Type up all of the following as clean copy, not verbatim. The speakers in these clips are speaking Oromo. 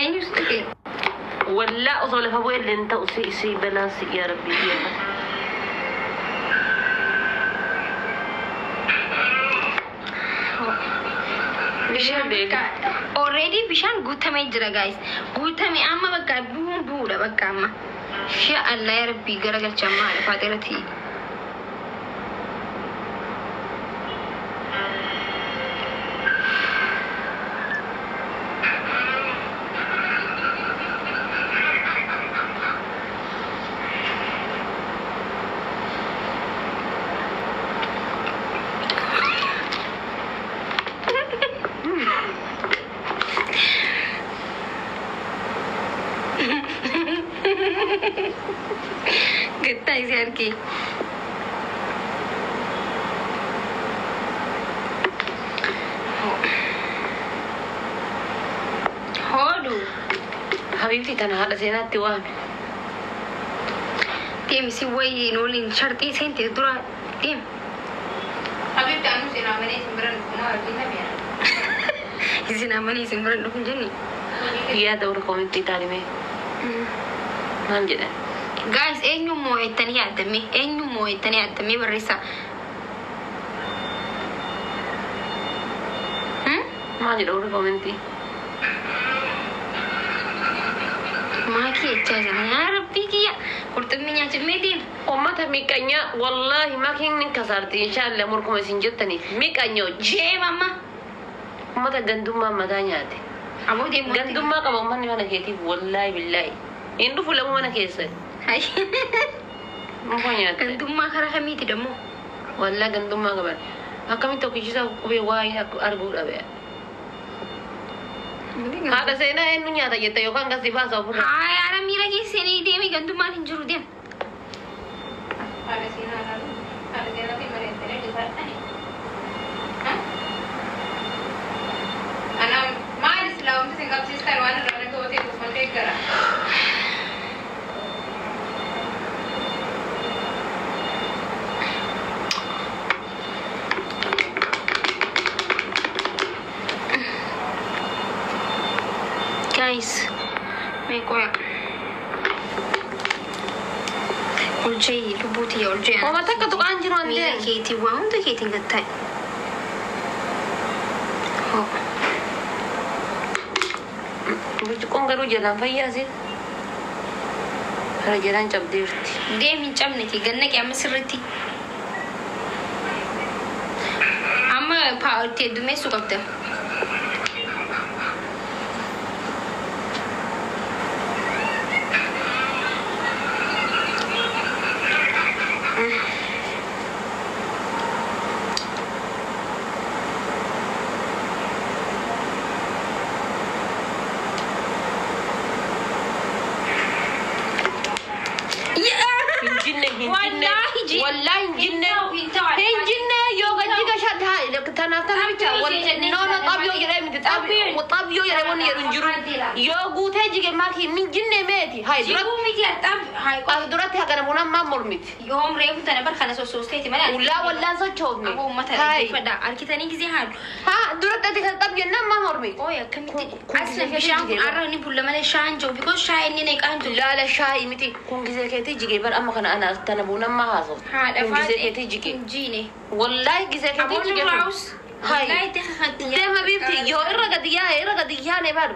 Eenyu si tuqe? Wallaa osoo lafa bu'ee illee hin ta'u si si balaan si yaa rabbii kiyya. Bishaan bakka already bishaan guutamee jira, guys. Guutame amma, bakka bu'uun bu'uudha bakka amma. Insha Allah, yaa rabbii garagalcha amma haadha faaxeerati. Gattaa isii harki. Hoodhu. Habiibti, tana haadha seenaatti waame. Deemi, si wayii waliin sharxii seente dura deemi. Habibti, anu isin amanee isin bira dhufu argina mi'a. Isin amanii isin bira dhufu hin jenni. Yaada warra koomentii taalimee maal jedhan? Guys, eenyu moo'ettanii yaaddame? Eenyu moo'ettanii yaaddame barreessaa? Hmm? Maal jedha warri koomentii? Maakii jechaa jira. Yaa rabbii kiyya, qurxummii nyaachifmee deema. Ummata miqanyaa, wallaahi makiin ni kasaarti inshaallah, morkuma isin jettaniif miqanyoochi. Deema amma. Ummata gandummaa mataa nyaate. Aboo, deemu. Gandummaa qaba ummanni mana keetiif, wallaahi billaahi. Hin dhufu lamu mana keessa. Muka nyaatte. Gandummaa karaa kamiiti dammoo? Wallaahi gandummaa qaban. Akkamitti tokkichisaa qubee waa'ee arguu dhabe. Haadha seenaa, eenyu nyaata jette yookaan gasi baasa ofirra? Haa, yaara miira keessanii deemi, gandummaan hin jiru, deema. Haadha seenaa ilaalu. Haadha seenaa fi mari'attanii hojjetaa. Ana maal islaamumti isin qabsiistan waan irraa dhaga'oo ta'e uffatee gara. Guys, mee qoya. Oljee lubbuuti oljee. Oma takka tuqaan jiru Miira andeen. keetii waa hunda keetiin gattaa'e. Hoo. Burcuqqoon garuu jalaan fayyaase. Kara jalaan cabdeerti. Deem, hin cabneti, gannaqe amma sirritti. Amma itti heddummeessuu qabda. Hin jinne, hin jinne. Wallaahi jinne. Wallaahi hin jinne. Hin ta'u, hin ta'u. Hin jinne yoo gajjiga shadhaa tanaaf tana bicha. Xabbiyoo jennee No, no, xabbiyoo jedhee miti. Xabbiyoo. Xabbiyoo jedhee wanni jedhu hin jiru. Yoo guutee jige maakii hin jinne meeti. Hai duratti Jiguu miti axxaab hai. As duratti hagana bunaan maan mormiti? Yoom reefu tana bar kana sossoosteeti malee. Ullaa wallaan sochoofne. Aboo, uummata Hai. dhaggeeffadha. Harkitanii gisee haadhu. Haa, duratti ati kan xab jennaan maa mormiti? Ooy, akkamitti Kun asla gisee bishaan kun keetii arra ni bulla malee shaayaan jiru because shaayii inni neqaan jiru. Laala, shaayii miti. Kun gisee keetii jige bar, amma kana ana tana bunaan maa haasofte? Haadha Kun gisee keetii jige. hin jiine. Wallaahi gisee keetii Aboon jige kun. raawus. Hai. Wallaahi itti kakatti. Deema biifti, yoo irra gadi yaa'e irra gadi yaane bar.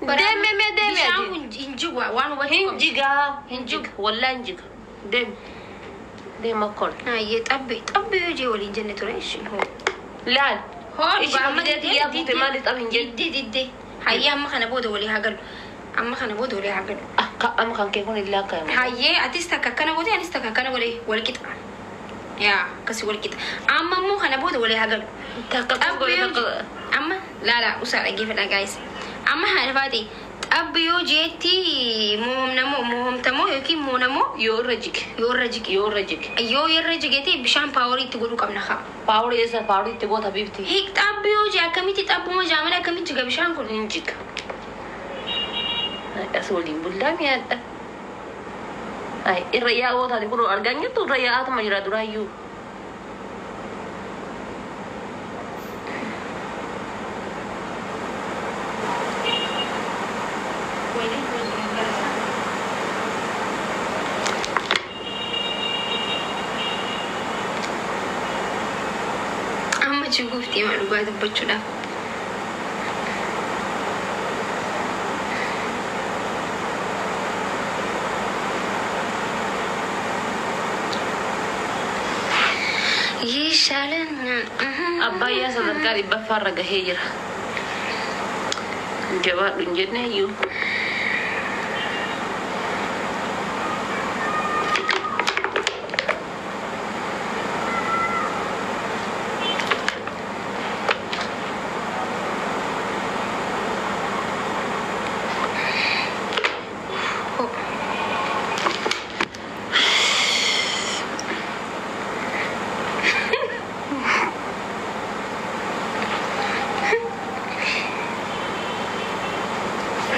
Deeme mee, deeme Bishaan ati. kun hin jigu, waan hubachuu Hin qabdu. jigaa, hin jiga, wallaahi hin jiga. Deemi. Deema kol. Hayyee, xabbe xabbe yoo jee waliin jenne ture ishee. Laal. Hoo. Ishii amma gisee xiyyaa buute maaliif xab hin jenne? Didde, didde. Hayyee, amma kana booda walii haa galu. Amma kana booda walii haa galu. Akka amma kan kee kun illaa akka himu. Hayyee, atis takka akkana goote, anis takka akkana godhe, wal qixa. Yaa, akkasii wal qixa. Amma immoo kana booda walii haa galu. Takka kun godhe Xabbi yoo takka. Amma laala, usaa dhaggeeffadha, guys. Amma haadha faate, xabbi yoo jeetti moomnamoo moomtamoo yookiin moonamoo? Yoo irra jige. Yoo irra jige. Yoo irra jige. Yoo irra jigete bishaan power itti godhuu qabna kaa. Power eessa power itti goota, biifti? Hiik, xabbi yoo jee akkamitti xabbuma jaamala, akkamitti jiga bishaan kun? Hin jiga. As waliin bullaa mi'aadha. Ay, irra yaa'oo taate kun argaa hin jirtu, irra yaa'aatuma jira duraayyuu. Jiguuf deema dhugaa dubbachuudhaaf. Yishaalan. Abbayyaa sadarkaa dhibbaffaarra gahee jira. Jabaadhu hin jenne iyyuu.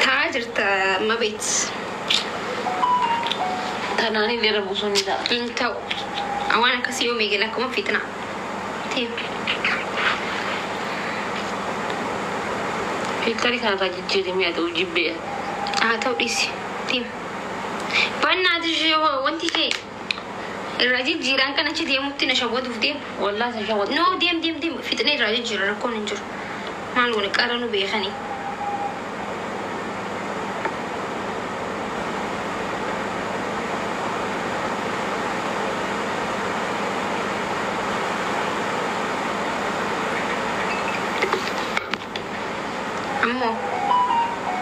Taa'aa jirta mabeet. Tanaan illee irra buusuun ni ta'a. Hin ta'u. Waan akkasii yoo meegala akkuma fitna. Teem. Filtarii kanarraa jijjiiramee haa ta'u jibbee. Haa ta'u dhiisi. Teem. Bannaati ishee wanti ishee irraa jijjiiraan kan achi deemutti na shawwaduuf deemu. Wallaa isa shawwatu. No, deem deem deem fixnee irraa jijjiira rakkoon hin jiru. Maal goone qara nu beekanii. Ammoo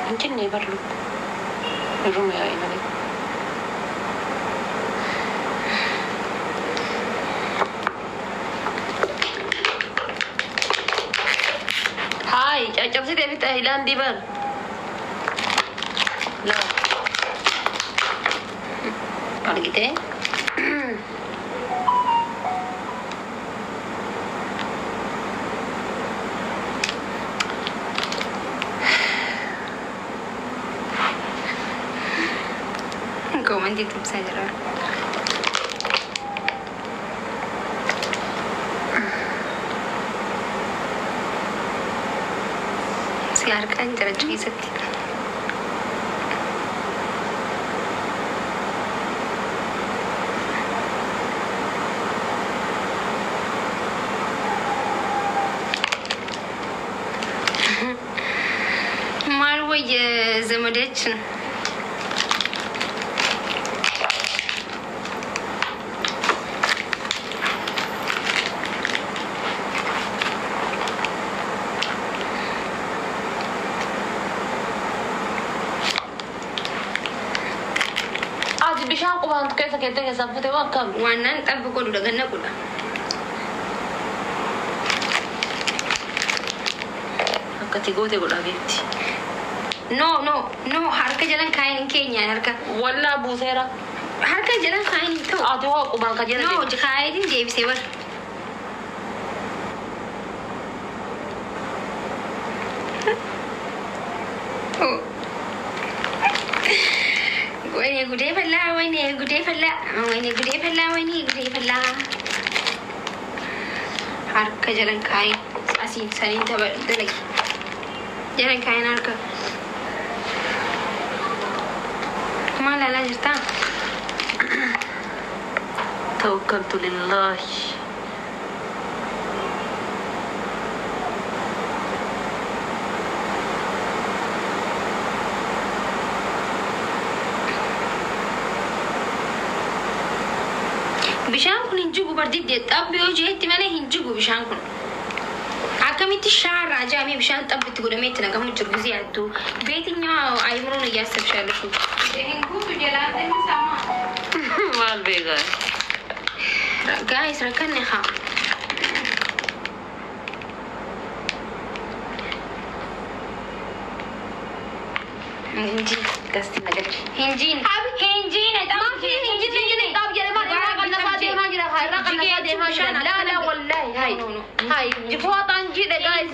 Hin jennee barlu. Irruma yaa'e malee. Haay caccabsitee fixa hilaandii bar. Laa. Argitee? Koomantii tumsaa jira. Si harkaan jira achi keessatti. Maal wayya ዘመዳችን Ati bishaan qubaan keessa keettee keessaa fuute waan kam? Waannaan xabbi godhudha ganna godha. Akkati goote godhaa beekti. No, no, no, harka jalan kaayin hin keenyaan harka. Wallaa buuseera. Harka jalan kaayin hin ta'u. Ati hoo qubaan ka jala No, deemte. kaayitiin deebisee bar. ወይኔ ጉዴ ፈላ፣ ወይኔ ጉዴ ፈላ፣ ወይኔ ጉዴ ፈላ፣ ወይኔ ጉዴ ፈላ። Harka jalan kaayin asiin saniin tapha dalagi. Jalan kaayin harka. Maal ilaalaa jirtaa? Tawakkaltu lillaahi. Bishaan kun hin jigu bardiddee xabbi yoo jeetti malee hin jigu bishaan kun. Akkamitti shaarraa jaamee bishaan xabbitti godhamee itti naqamu jiru ጊዜ ያዱ በየትኛው አይምሮ ነው እያሰብሽ ያለሽው? Hin guutu jalaan inni sama. Maal beekaa? Guys, rakkanne haa. Hinjiin. Gasti nagalchi. Hinjiin.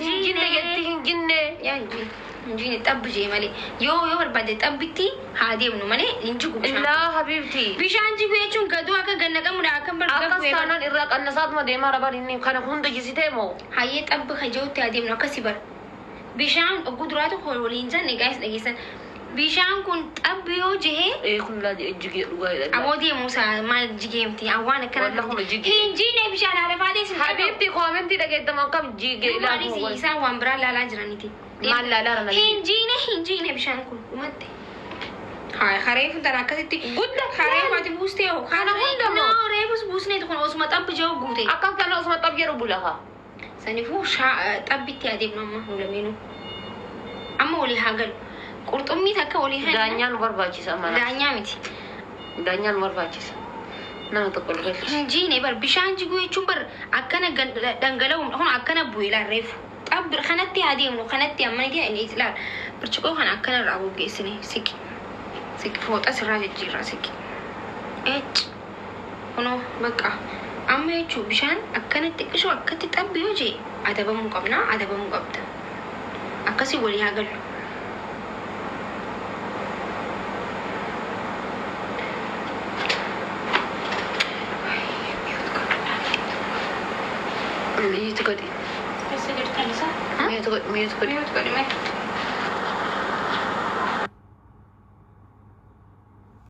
Hinjiin. Yaa hinjiin. Hinjiin xabbi jee malee yoo barbaade xabbitti haa deemnu malee hin jigu bishaan. Illaa habiibti. Bishaan jigu jechuun gaduu akka gannaqamudha akka Akkas barbaadu. taanaan irraa qannasaatuma deemaa raban inni kana hunda jisitee moo? Hayyee xabbi kan jirutti haa deemnu akkasi bara. Bishaan ogguu duraa tokko waliin jenne, guys, dhageessan. Bishaan kun xabbi yoo jehee Ee kun laa jigee dhugaa jedha. Aboo deemuusaa maal jigeemti awwaan akkana Wallah kun jigee. Hin jiine bishaan haala faatee sin Habiibti koomentii dhageettamu akkam jigee Maalis ilaalu. isaan waan biraa laalaa jiraniiti. Maal laalaa jiran? Hin jiine, hin jiine bishaan kun dhumatti. Haa, reefu tana akkasitti. Guddaa. Reefu ati buustee hoo? Kana hunda moo? Noo, reefus buusneeti kun osuma xabbi jiru guute. Akkam kana osuma xab jedhu bula haa. Saniifuu xabbitti adeemnu amma nu lameenuu. Amma walii haa galu. Qurxummii takka walii haa. Daanyaa nu barbaachisa mana. Daanyaa miti. Daanyaa nu barbaachisa. Nama tokko lu galcha. Hin jiine bar, bishaan jiguu jechuun bar akkana dhangala'uun kun akkana bu'e ilaal reefu. Xabbi kanatti haa deemnu, kanatti amma ni ilaal. Burcuqqoo kana akkana irraa goggeessine, siqi. Siqi, fooxa sirraa jijjiirraa siqi. Ecc. Kunoo bakka amma jechuun bishaan akkanatti qishoo akkatti xabbi yoo jee adabamuu qabna, adabamuu qabda. Akkasii walii haa gallu. Mute godhi. Keessa jirtan isaa? Mute godhi. Mute godhi. Mute godhi mee?